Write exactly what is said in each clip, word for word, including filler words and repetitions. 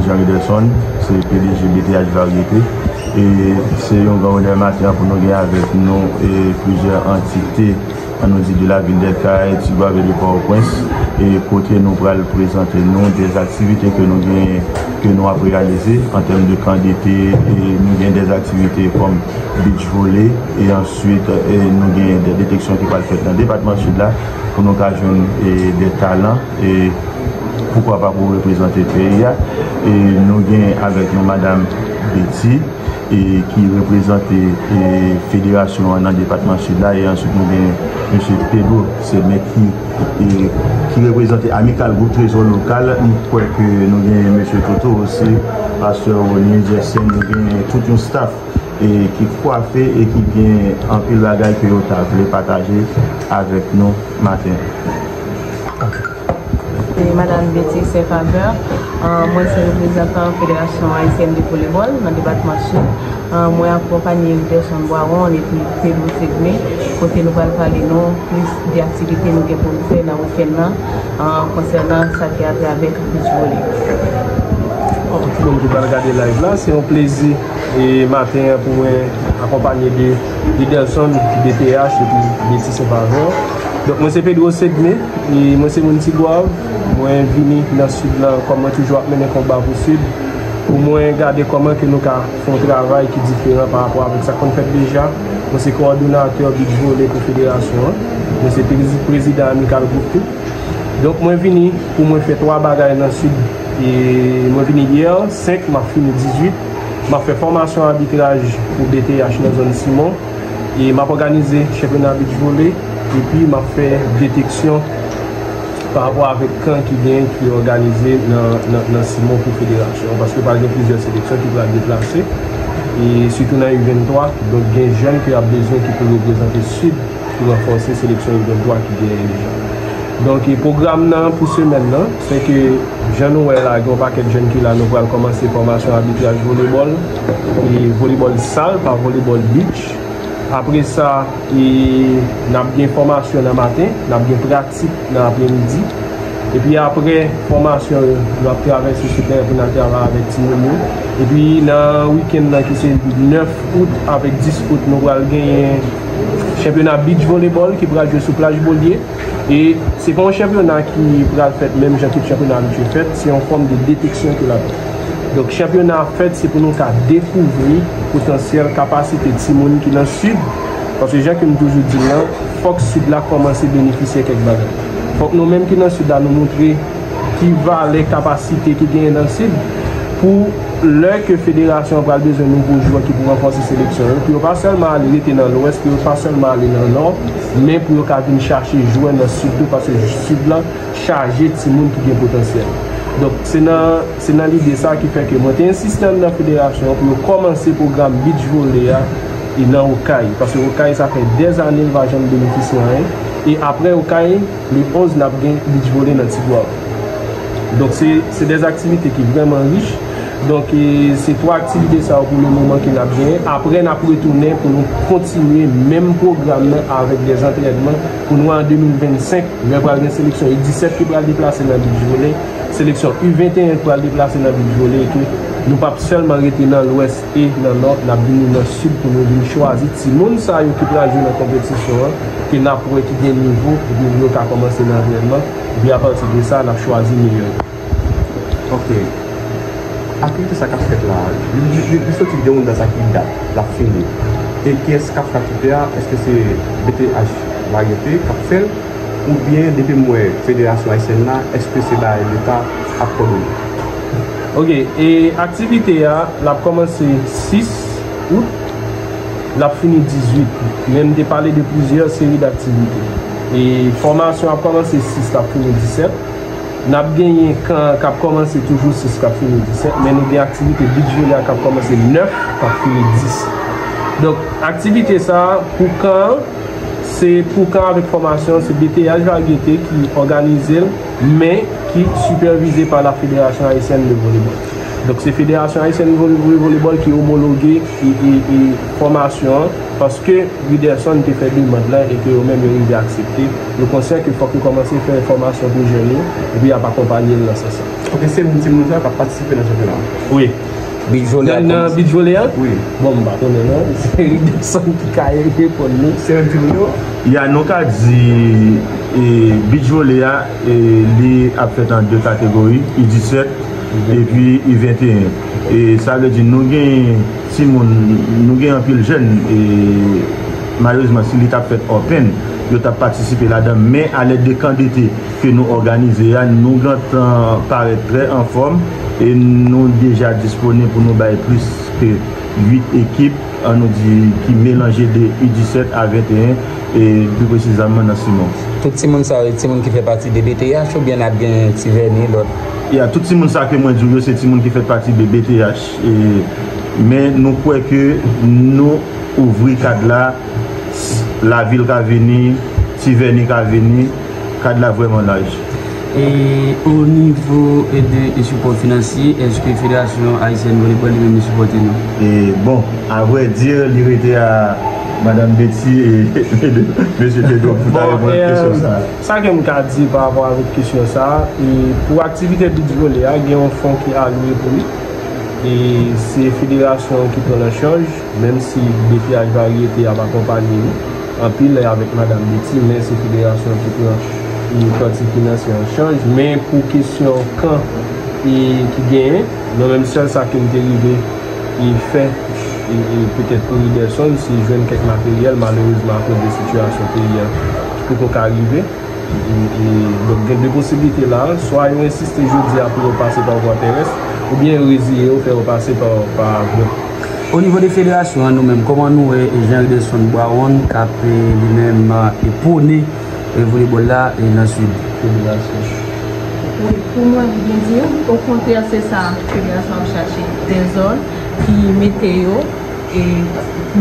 Jean Riderson, se P D G B T H Variété. E se yon gran onè maten an pou nou gen avèk nou e plizyè antite, ann nou di, de lavil dè Kay, Tigwav e de Pòtoprens, e kote nou pral prezante nou dè aktivite ke nou gen, ke nou ap reyalize an tèm de kan dete, e nou gen dè aktivite kòm beach volley, e answit, e nou gen dè deteksyon ki pral fèt nan depatman Sid la pou nou ka jwenn, e dè talan, e poukwa pa pou reprezante peyi a. E nou gen avèk nou madanm Betty, e ki reprezante, e federasyon an nan depatman Sid la, e answit nou gen mesye Pedro Sedme ki, e ki reprezante Amical Group Trezò Lokal. M kwè ke nou gen mesye Toto osi, pastè Rony, Jesen, nou gen tout yon staff e ki kwafe e ki gen anpil bagay ke yo ta vle pataje avèk nou maten. Se madanm Betty Saint Faveur. Mwen se reprezantan Federasyon Ayisyèn de Volebòl nan depatman Sid. Mwen akonpanye Riderson Boiron epi Pedro Sedme, kote nou pral pale nou plis de aktivite nou gen pou nou fè nan wikenn nan konsènan sa ki atravè beach volley. Tout moun ki pral gade live la, se yon plezi e maten an pou mwen akonpanye de Riderson, B T H epi Betty Saint Faveur. Donk mwen se Pedro Sedme, e mwen se moun Tigwav. Mwen vini nan Sid la kòm mwen toujou ap mennen konba pou Sid, pou mwen gade kòman ke nou ka fè yon travay ki diferan pa rapò avèk sa k konn fèt deja. Mwen se kowòdonatè beach volley pou federasyon an. Mwen se prezidan Amical Group tou. Donk mwen vini pou mwen fè twa bagay nan Sid. E mwen vini yè, senk, m ap fini dizuit. M ap fè fòmasyon abitraj pou B T H nan zòn Simon. E m ap òganize chanpyona beach volley. Epi m ap fè deteksyon pa rapò avèk kan ki genyen ki òganize nan, nan, nan Simon pou federasyon an. Paske pral gen plizyè seleksyon ki pral deplase. E sitou nan U venntwa, donk gen jèn ke y ap bezwen ki pou reprezante Sid pou ranfòse seleksyon U venntwa ki genyen deja. Donk e pwogram nan pou semèn nan, se ke jan nou wè la, gen yon pakèt jèn ki la, nou pral kòmanse fòmasyon abitraj volebòl, e volebòl sal pa volebòl beach. Apre sa, e n ap gen fòmasyon nan maten, n ap gen pratik nan apremidi. Epi apre fòmasyon yo, nou ap travèse sou teren pou n al travay avèk timoun yo. Epi nan wikenn nan ki se nèf out avèk dis out, nou pral genyen chanpyona beach volebòl ki pral jwe sou plaj Bolye. E se pa yon chanpyona ki pral fèt menm jan tout chanpyona abitye fèt, se yon fòm de deteksyon ke l ap. Donk chanpyona ap fèt, se pou nou ka dekouvri potansyèl, kapasite timoun ki nan Sid. Paske jan ke m toujou di l lan, fòk Sid la kòmanse benefisye kèk bagay. Fòk nou menm ki nan Sid la, nou montre ki valè kapasite ki genyen nan Sid, pou lè ke federasyon an pral bezwen nouvo jwè ki pou ranfòse seleksyon yo, pou yo pa sèlman ale rete nan Lwès, pou yo pa sèlman ale nan Nò, men pou yo ka vin chache jwè nan Sid tou, paske Sid la chaje timoun ki gen potansyèl. Donk se nan, se nan lide sa ki fè ke mwen te ensiste anndan federasyon an pou yo kòmanse pwogram beach volley a e nan Okay, paske Okay sa fè dèzane l pa janm benefisye anyen. E apre Okay, le onz n ap gen beach volley nan Tigwav. Donk se, se dè aktivite ki vrèman rich. Donk e se twa aktivite sa yo pou le moman ke n ap genyen. Apre n ap retounen pou nou kontinye menm pwogram nan avèk dè antrènman pou nou an de mil vennsenk, lè pral gen seleksyon U disèt ki pral deplase nan beach volley, seleksyon U venteyen ki pral deplase nan beach volley, e ke nou p ap sèlman rete nan Lwès e nan Nò, n ap vini nan Sid pou nou vin chwazi timoun sa yo ki pral jwe nan konpetisyon an, ke n ap wè ki gen nivo, epi pou yo ka kòmanse nan antrènman, epi apati de sa, n ap chwazi meyè yo. Ok. Aktivite sa k ap fèt la, li, li, li soti de yon dat sa ki dat l ap fini? E kiyès k ap fè aktivite a? Èske se B T H Variété k ap fè l? Oubyen depi m wè Federasyon Ayisyèn la, èske se bagay Leta ap kòdone? Ok, e aktivite a, l ap kòmanse sis out, l ap fini dizuit. Men m te pale de plizyè seri d aktivite. E fòmasyon ap kòmanse sis, l ap fini disèt. N ap genyen kan k ap kòmanse toujou sis, k ap fini disèt, men nou gen aktivite beach volley a k ap kòmanse nèf, k ap fini dis. Donk, aktivite sa a, pou kan an, se pou kan avèk fòmasyon, se B T H Variété ki òganize l, men ki sipèvize pa la Fédération Haïtienne de Volleyball. Donk, se Federasyon Ayisyèn de Volleyball ki omologe e, e, e fòmasyon an, paske Riderson te fè demann lan e ke yo menm yo rive aksepte. Nou konsyan ke fòk yo kòmanse fè fòmasyon pou jèn yo, epi y ap akonpanye l nan sans sa. Èske se menm timoun sa k ap patisipe nan chanpyona? Wi. Beach volley a nan beach volley a? Wi. Bon, m pa konnen non. Se Riderson ki ka reponn nou. Se menm timoun yo? Ya, nou ka di e, beach volley a, e, li ap fèt an de kategori, U disèt epi U venteyen. E sa vle di nou gen timoun, nou gen anpil jèn, e malerezman, si li t ap fèt open, yo t ap patisipe ladan, men alèd de kan dete ke nou òganize a, nou gentan parèt trè anfòm e nou deja disponib pou nou bay plis ke uit ekip, an nou di, ki melanje de U disèt a venteyen, e pi presizeman nan Simon. Tout timoun sa yo, timoun ki fè pati de B T H oubyen n ap gen Ti Vèni, lòt? Ya, tout timoun sa ke mwen di w yo, se timoun ki fè pati de B T H. E, men nou kwè ke nou ouvri kad la, lavil ka vini, Ti Vèni ka vini, kad la vrèman laj. E o nivo de sipò finansye, èske Federasyon Ayisyèn Voleybòl li menm li sipòte nou? E bon, avrèdi, li rete a Madanm Betty e Mesye Pedro pou ta reponn kesyon sa a. Sa ke m ka di pa rapò avèk kesyon sa a, e pou aktivite beach volley a, gen yon fon ki alwe pou li. E se federasyon an ki pran nan chaj, menm si B T H Varyete ap akonpanye nou anpil avèk Madanm Betty, men se federasyon an ki pran yon pati finansye an chaj. Men pou kesyon kan e ki genyen, mwen menm sèl sa ke m te rive e fè e, e petèt pou Riderson, se jwenn kèk materyèl, malerezman akoz de sitiyasyon peyi a ki poko ka rive. E, e, donk, gen de posiblite la, swa yo ensiste jodi a pou yo pase pa vwa terès, oubyen yo reziye yo fè yo pase pa, pa avyon. O nivo de federasyon an, nou menm, kòman nou wè Jean Riderson Bwawon k ap, e, li menm, e, pwone, e, voleybòl la, e, nan Sid? Federasyon. Wi, pou mwen, byen di, okontrè, se sa federasyon ap chache, dèzòd ki mete yo, e,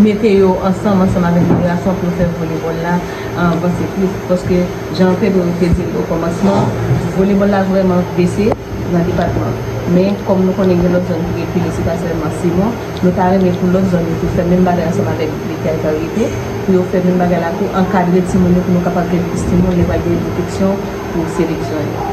mete yo ansanm, ansanm avèk federasyon pou yo fè voleybòl la, avanse plis, paske jan Pedro te di l okòmansman, voleybòl la vrèman bese nan depatman an. Men, kòm nou konnen gen lòt zòn ki gen pile, se pa sèlman Simon, nou ta renmen pou lòt zòn yo tou fè menm bagay ansanm avèk Lekay Varyete, pou yo fè menm bagay la tou, ankadre timoun yo pou nou kapab gen plis timoun lè pral gen pwoteksyon pou seleksyon yo.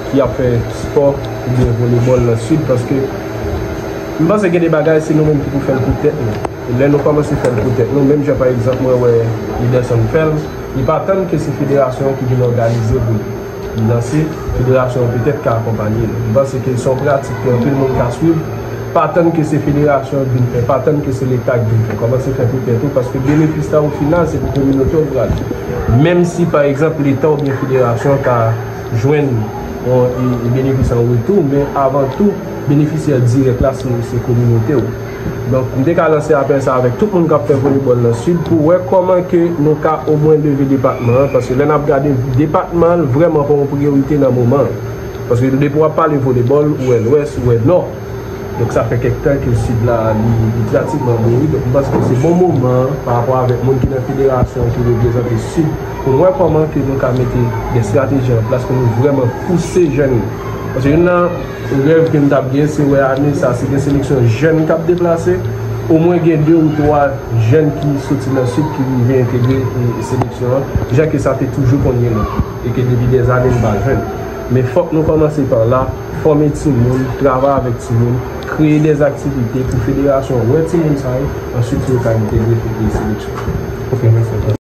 Ki ap fè spò oubyen volebòl nan Sid, paske m panse gen de bagay se nou menm ki pou fè l pou tèt nou. Lè nou kòmanse fè l pou tèt nou, menm jan pa egzanp mwen wè Riderson fè l, li pa tann ke se federasyon an ki vin òganize pou li. Li lanse, federasyon an petèt ka akonpanye l. M panse ke se yon pratik ke anpil moun ka swiv, pa tann ke se federasyon an k vin fè, pa tann ke se leta k vin fè. Kòmanse fè pou tèt ou, paske benefis la o final se pou kominote w l prale. Menm si pa egzanp leta oubyen federasyon an ka jwenn yon e, e benefis an retou, men avan tou, benefisyè dirèk la se, se kominote w. Donk, m te ka lanse apèl sa avèk tout moun k ap fè volebòl nan Sid pou wè kòman ke nou ka omwen leve depatman an, paske lè n ap gade depatman an, l vrèman pa yon priyorite nan moman an. Paske depi w ap pale volebòl, ou wè Lwès, ou wè Nò. Donk, sa fè kèk tan ke Sid la, li, li pratikman mouri. Donk, m panse ke se bon moman an, pa rapò avèk moun ki nan federasyon an ki reprezante Sid, pou n wè kòman ke nou ka mete de estrateji an plas pou nou vrèman pouse jèn yo. Paske youn nan rèv ke m t ap gen, se wè ane sa, si gen seleksyon jèn k ap deplase, omwen gen de ou twa jèn ki soti nan Sid ki rive entegre, e, seleksyon an, jan ke sa te toujou konn gen nan, e ke depi dèzane n pa jwenn. Men fòk nou kòmanse pa la, fòme timoun, travay avèk timoun, kreye dèzaktivite pou federasyon an wè timoun sa yo, answit pou yo ka entegre pou seleksyon an. Ok, mèsi.